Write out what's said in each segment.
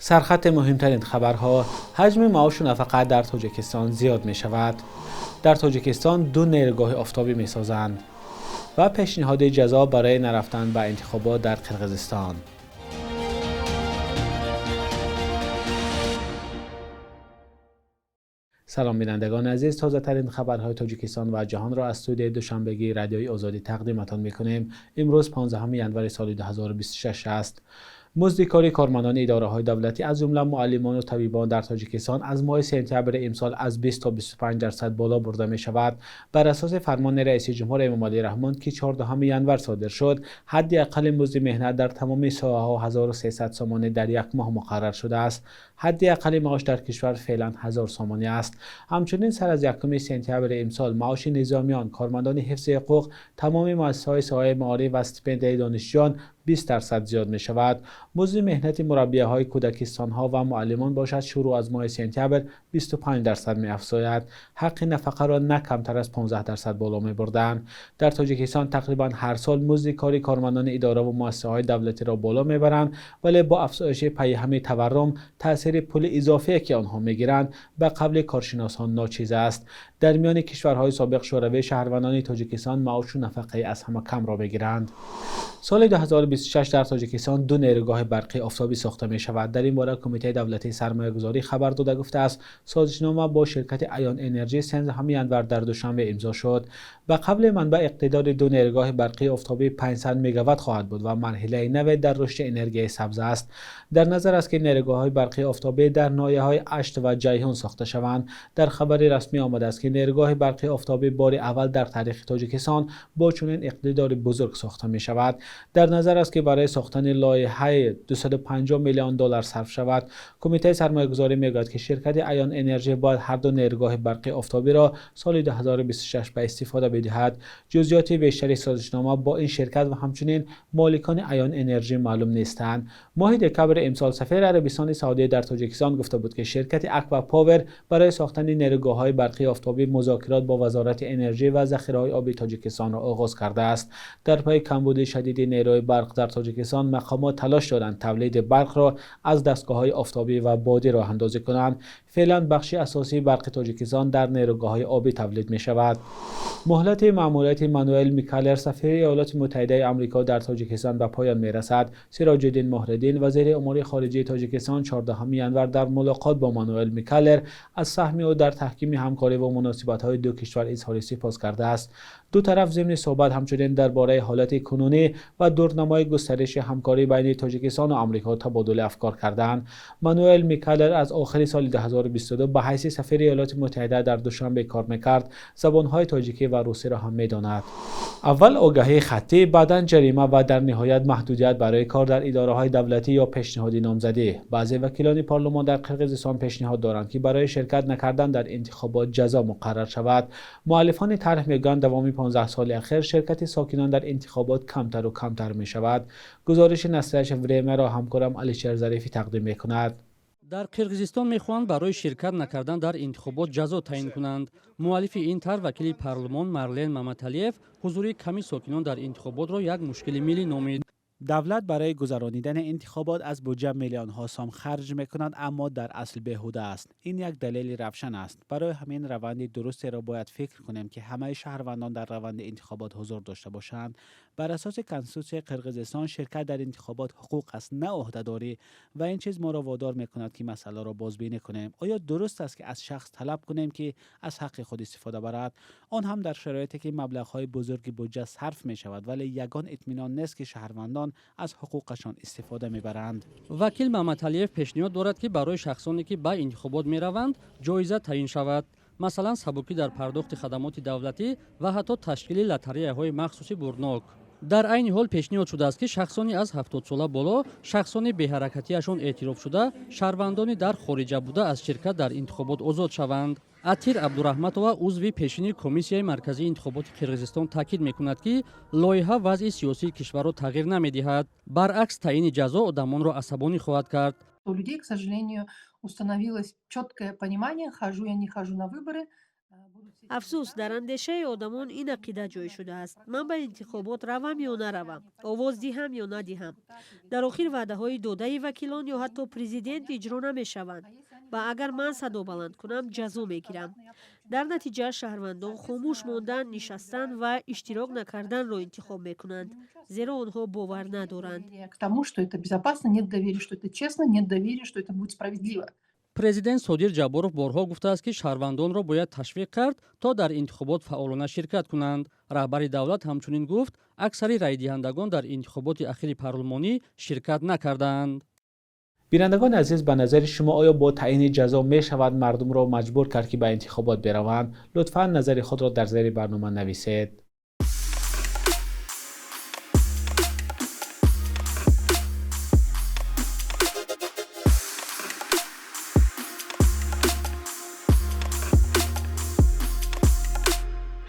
Сархати муҳимтарин хабарҳо: ҳаҷми маошу нафақа дар Тоҷикистон зиёд мешавад. Дар Тоҷикистон ду нерӯгоҳи офтобӣ месозанд ва пешниҳоди ҷазо барои нарафтан ба интихобот дар Қирғизистон. Салом, бинандагони азиз. Тозатарин хабарҳои Тоҷикистон ва ҷаҳонро аз студияи душанбегии Радиои Озодӣ тақдиматон мекунем. Имрӯз 15 январи соли 2026 аст. Музди кори кормандони идораҳои давлатӣ, аз ҷумла муаллимон ва табибон, дар Тоҷикистон аз моҳи сентябри имсол аз 20 то 25% боло бурда мешавад. Бар асоси фармони раиси ҷумҳур Эмомалӣ Раҳмон, ки 14 январ содир шуд, ҳадди аққали музди меҳнат дар тамоми соҳаҳо 1300 сомонӣ дар як моҳ муқаррар шудааст. Ҳадди аққали маош дар кишвар феълан 1000 сомонӣ аст. Ҳамчунин сар аз 1 сентябри имсол маоши низомиён, кормандони ҳифзи ҳуқуқ, тамоми муассисаҳои соҳаи маориф ва стипендияи донишҷӯён 20% зиёд мешавад. Музди меҳнати мураббияҳои кӯдакистонҳо ва муаллимон бошад, шурӯъ аз моҳи сентябр 25% меафзояд. Ҳаққи нафақаро на камтар аз 15% боло мебурданд. Дар Тоҷикистон тақрибан ҳар сол музди кори кормандони идора ва муассисаҳои давлатиро боло мебаранд, вале бо афзоиши пайҳами таваррум таъсири пули изофие, ки онҳо мегиранд, ба қавли коршиносон ночиз аст. Дар миёни кишварҳои собиқ Шӯравӣ шаҳрвандони Тоҷикистон маошу нафақаи аз ҳама камро мегиранд. Соли 2026 дар Тоҷикистон ду нерӯгоҳи барқии офтобӣ сохта мешавад. Дар ин бора Кумитаи давлатии сармоягузорӣ хабар дода гуфтааст, созишнома бо ширкати Аён Энерҷӣ 13 январ дар Душанбе имзо шуд. Ба қавли манбаъ, иқтидори ду нерӯгоҳи барқии офтобӣ 500 мегаватт хоҳад буд ва марҳилаи наве дар рушди энергияи сабз аст. Дар назар аст, ки нерӯгоҳҳои барқии офтобӣ дар ноҳияҳои Ашт ва Ҷайҳун сохта шаванд. Дар хабари расмӣ омадааст, ки нерӯгоҳи барқии офтобӣ бори аввал дар таърихи Тоҷикистон бо чунин иқтидори бузург сохта мешавад. Дар назар аст, ки барои сохтани лоиҳаи 250 миллион доллар сарф шавад. Кумитаи сармоягузорӣ мегӯяд, ки ширкати Аён Энерҷӣ бояд ҳар ду нерӯгоҳи барқии офтобиро соли 2026 ба истифода бидиҳад. Ҷузъиёти бештари созишнома бо ин ширкат ва ҳамчунин моликони Аён Энерҷӣ маълум нестанд. Моҳи декабри имсол сафири Арабистони Саудӣ дар Тоҷикистон гуфта буд, ки ширкати Аква Повер барои сохтани нерӯгоҳҳои барқии офтобӣ музокирот бо Вазорати энергӣ ва захираҳои оби Тоҷикистонро оғоз кардааст. Дар пайи камбуди шадиди нерӯи барқ дар Тоҷикистон мақомот талош доранд тавлиди барқро аз дастгоҳҳои офтобӣ ва бодӣ роҳандозӣ кунанд. Феълан бахши асосии барқи Тоҷикистон дар нерӯгоҳҳои обӣ тавлид мешавад. Муҳлати маъмурияти Мануэл Микалер, сафири Иёлоти Муттаҳидаи Амрико дар Тоҷикистон, ба поён мерасад. Сироҷиддин Муҳриддин, вазири умури хориҷии Тоҷикистон, 14 январ дар мулоқот бо Мануэл Микалер аз саҳми ӯ дар таҳкими ҳамкорӣ ва муносибатҳои ду кишвар изҳори сипос кардааст. Ду тараф зимни суҳбат ҳамчунин дар бораи ҳолати кунунӣ ва дурнамои густариши ҳамкорӣ байни Тоҷикистону Амрико табодули афкор карданд. Мануэл Микалер аз охири соли 2022 ба ҳайси сафири Иёлоти Муттаҳида дар Душанбе кор мекард. Забонҳои тоҷикӣ ва русиро ҳам медонад. Аввал огаҳии хаттӣ, баъдан ҷарима ва дар ниҳоят маҳдудият барои кор дар идораҳои давлатӣ ё пешниҳоди номзадӣ. Баъзе вакилони парлумон дар Қирғизистон пешниҳод доранд, ки барои ширкат накардан дар интихобот ҷазо муқаррар шавад. Муаллифони тарҳ мегӯянд, давоми 15 соли ахир ширкати сокинон дар интихобот камтару камтар мешавад. Гузориши Настоящее Времяро ҳамкорам Алишер Зарифӣ тақдим мекунад. Дар Қирғизистон мехоҳанд барои ширкат накардан дар интихобот ҷазо таъин кунанд. Муаллифи ин тарҳ, вакили парлумон Марлен Маматалиев, ҳузури ками сокинон дар интихоботро як мушкили миллӣ номид. Давлат барои гузаронидани интихобот аз буҷа миллионҳо сом харҷ мекунад, аммо дар асл беҳуда аст. Ин як далели равшан аст. Барои ҳамин раванди дурустеро бояд фикр кунем, ки ҳамаи шаҳрвандон дар раванди интихобот ҳузур дошта бошанд. Бар асоси конститутсияи Қирғизистон ширкат дар интихобот ҳуқуқ аст, на ӯҳдадорӣ, ва ин чиз моро водор мекунад, ки масъаларо бозбинӣ кунем. Оё дуруст аст, ки аз шахс талаб кунем, ки аз ҳаққи худ истифода барад, он ҳам дар шароите ки маблағҳои бузурги буҷа сарф мешавад, вале ягон итминон нест, ки шаҳрвандон аз ҳуқуқашон истифода мебаранд? Вакил Маматалиев пешниҳод дорад, ки барои шахсоне, ки ба интихобот мераванд, ҷоиза таъин шавад, масалан, сабукӣ дар пардохти хадамоти давлатӣ ва ҳатто ташкили лотареяҳои махсуси бурднок. Дар айни ҳол пешниҳод шудааст, ки шахсони аз 70сола боло, шахсони беҳаракатиашон эътирофшуда, шаҳрвандони дар хориҷа буда аз ширкат дар интихобот озод шаванд. Атир Абдураҳматова, узви пешини Комиссияи марказии интихоботи Қирғизистон, таъкид мекунад, ки лоиҳа вазъи сиёсии кишварро тағйир намедиҳад, баръакс, таъини ҷазо одамонро асабонӣ хоҳад кард. У людей, к сожалению, установилось четкое понимание: хожу я, не хожу на выборы. Афсӯс, дар андешаи одамон ин ақида ҷой шудааст: ман ба интихобот равам ё наравам, овоз диҳам ё надиҳам, дар охир ваъдаҳои додаи вакилон ё ҳатто президент иҷро намешаванд ва агар ман садо баланд кунам, ҷазо мегирам. Дар натиҷа шаҳрвандон хомӯш мондан, нишастан ва иштирок накарданро интихоб мекунанд, зеро онҳо бовар надоранд. К тому, что это безопасно, нет доверия, что это честно, нет доверия, что это будет справедливо. Президент Содир Ҷабборов борҳо гуфтааст, ки шаҳрвандонро бояд ташвиқ кард, то дар интихобот фаъолона ширкат кунанд. Раҳбари давлат ҳамчунин гуфт, аксари райдиҳандагон дар интихоботи ахири парлумонӣ ширкат накардаанд. Бинандагони азиз, ба назари шумо, оё бо таъини ҷазо мешавад мардумро маҷбур кард, ки ба интихобот бираванд? Лутфан назари худро дар зери барнома нависед.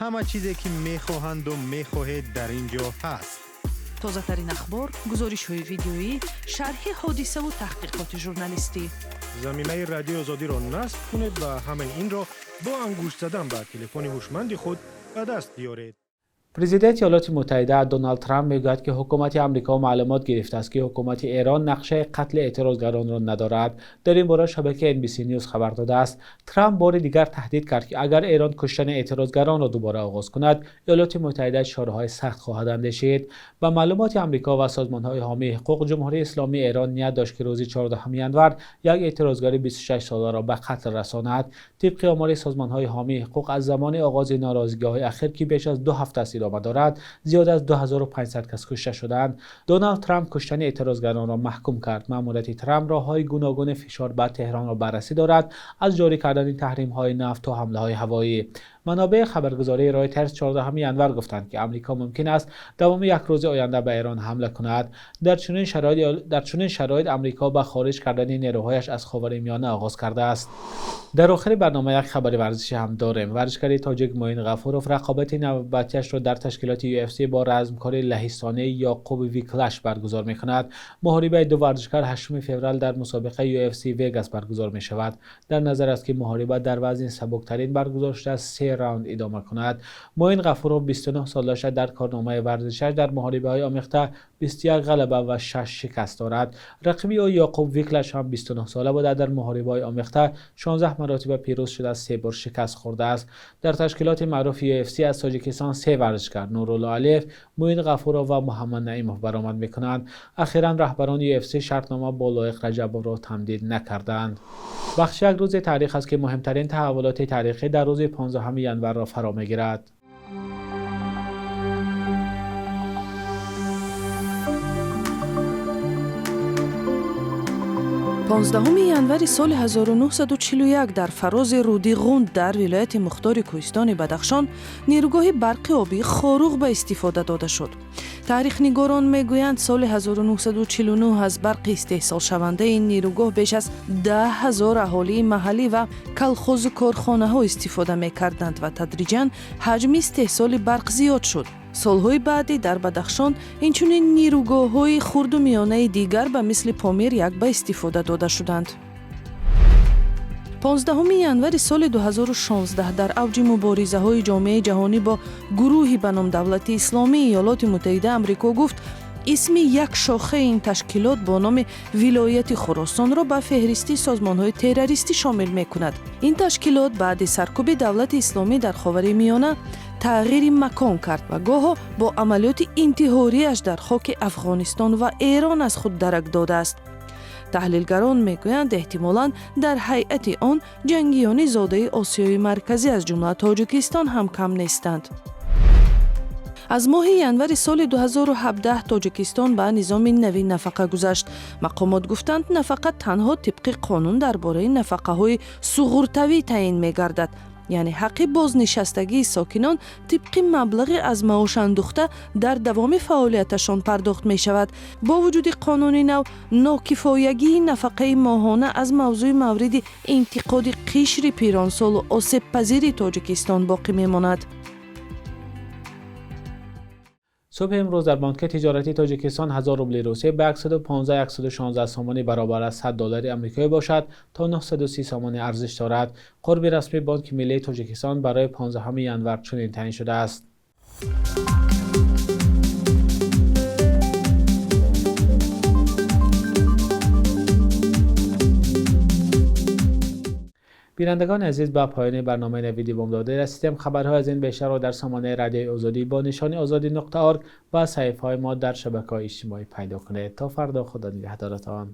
Ҳама чизе, ки мехоҳанду мехоҳед, дар ин ҷо ҳаст. Тозатарин ахбор, гузоришҳои видеоӣ, шарҳи ҳодисаву таҳқиқоти журналистӣ. Замимаи Радиои Озодиро насб кунед ва ҳамаи инро бо ангушт задан ба телефони ҳушманди худ ба даст биёред. Президенти Иёлоти Муттаҳида Доналд Трамп мегӯяд, ки ҳукумати Амрико маълумот гирифтааст, ки ҳукумати Эрон нақшаи қатли эътирозгаронро надорад. Дар ин бора шабакаи NBC News хабар додааст. Трамп бори дигар таҳдид кард, ки агар Эрон куштани эътирозгаронро дубора оғоз кунад, Иёлоти Муттаҳида чораҳои сахт хоҳад андешид. Ба маълумоти Амрико ва созмонҳои ҳомии ҳуқуқ, Ҷумҳурии Исломии Эрон ният дошт, ки рӯзи 14 январ як эътирозгари 26 соларо ба қатл расонад. Тибқи омори созмонҳои ҳомии ҳуқуқ, аз замони оғози норозигиҳои ахир, ки беш аз 2 ҳафта аст идома дорад, зиёда аз 2500 кас кушта шудаанд. Доналд Трамп куштани эътирозгаронро маҳкум кард. Маъмурияти Трамп роҳҳои гуногуни фишор ба Теҳронро баррасӣ дорад, аз ҷорӣ кардани таҳримҳои нафт то ҳамлаҳои ҳавоӣ. Манобеи хабаргузории Ройтерс 14 январ гуфтанд, ки Амрико мумкин аст давоми як рӯзи оянда ба Эрон ҳамла кунад. Дар чунин шароит Амрико ба хориҷ кардани нерӯҳояш аз Ховари Миёна оғоз кардааст. Дар охири барнома як хабари варзишӣ ҳам дорем. Варзишгари тоҷик Муин Ғафуров рақобати навбатиашро дар ташкилоти UFC бо размкори лаҳистонӣ Ёқуб Виклаш баргузор мекунад. Муҳорибаи ду варзишгар 8 феврал дар мусобиқаи UFC Вегас баргузор мешавад. Дар назар аст, ки муҳориба дар вазни сабуктарин баргузор шуда, се раунд идома кунад. Муин Ғафуров 29 сол дошта, дар корномаи варзишаш дар муҳорибаҳои омехта 21 ғалаба ва 6 шикаст дорад. Рақиби ӯ Ёқуб Виклаш ҳам 29 сола буда, дар муҳорибаҳои омехта 16 маротиба пирӯз шуда, се бор шикаст хӯрдааст. Дар ташкилоти маъруфи UFC аз Тоҷикистон се варзишгар: Нурулло Алиев, Муин Ғафуров ва Муҳаммад Наимов баромад мекунанд. Ахиран раҳбарони UFC шартнома бо Лоиқ Раҷабовро тамдид накарданд. Бахши «Як рӯзи таърих» аст, ки муҳимтарин таҳаввулоти таърихӣ дар рӯзи 15 январро фаро мегирад. 15 январи соли 1941 дар фарози руди Ғунд дар вилояти мухтори кӯҳистони Бадахшон нерӯгоҳи барқи обии Хоруғ ба истифода дода шуд. Таърихнигорон мегӯянд, соли 1949 аз барқи истеҳсолшавандаи ин нерӯгоҳ беш аз 10 000 аҳолии маҳаллӣ ва калхозу корхонаҳо истифода мекарданд ва тадриҷан ҳаҷми истеҳсоли барқ зиёд шуд. Солҳои баъдӣ дар Бадахшон инчунин нерӯгоҳҳои хурду миёнаи дигар ба мисли Помир як ба истифода дода шуданд. 15 январи соли 2016 дар авҷи муборизаҳои ҷомеаи ҷаҳонӣ бо гурӯҳи ба ном Давлати Исломӣ, Иёлоти Муттаҳидаи Амрико гуфт, исми як шохаи ин ташкилот бо номи Вилояти Хуросонро ба феҳристи созмонҳои террористӣ шомил мекунад. Ин ташкилот баъди саркӯби Давлати Исломӣ дар Ховари Миёна тағйири макон кард ва гоҳо бо амалиёти интиҳориаш дар хоки Афғонистон ва Эрон аз худ дарак додааст. Таҳлилгарон мегӯянд, эҳтимолан дар ҳайати он ҷангиёни зодаи Осиёи Марказӣ, аз ҷумла Тоҷикистон, ҳам кам нестанд. Аз моҳи январи соли 2017 Тоҷикистон ба низоми нави нафақа гузашт. Мақомот гуфтанд, нафақа танҳо тибқи қонун дар бораи нафақаҳои суғуртавӣ таъин мегардад, яъне ҳаққи бознишастагии сокинон тибқи маблағи аз маош андӯхта дар давоми фаъолияташон пардохт мешавад. Бо вуҷуди қонуни нав, нокифоягии нафақаи моҳона аз мавзӯи мавриди интиқоди қишри пиронсолу осебпазири Тоҷикистон боқӣ мемонад. Субҳи имрӯз дар Бонки тиҷоратии Тоҷикистон 1000 рубли Русия ба 115-116 сомонӣ баробар аз 100 доллари амрикоӣ бошад, то 930 сомонӣ арзиш дорад. Қурби расмии Бонки миллии Тоҷикистон барои 15 январ чунин таъин шудааст. Бинандагони азиз, ба поёни барномаи Навиди Бомдодӣ расидем. Хабарҳои аз ин бештарро дар сомонаи Радиои Озодӣ бо нишони озодӣ.org ва саҳифаҳои мо дар шабакаҳои иҷтимоӣ пайдо кунед. То фардо, Худо нигаҳдоратон.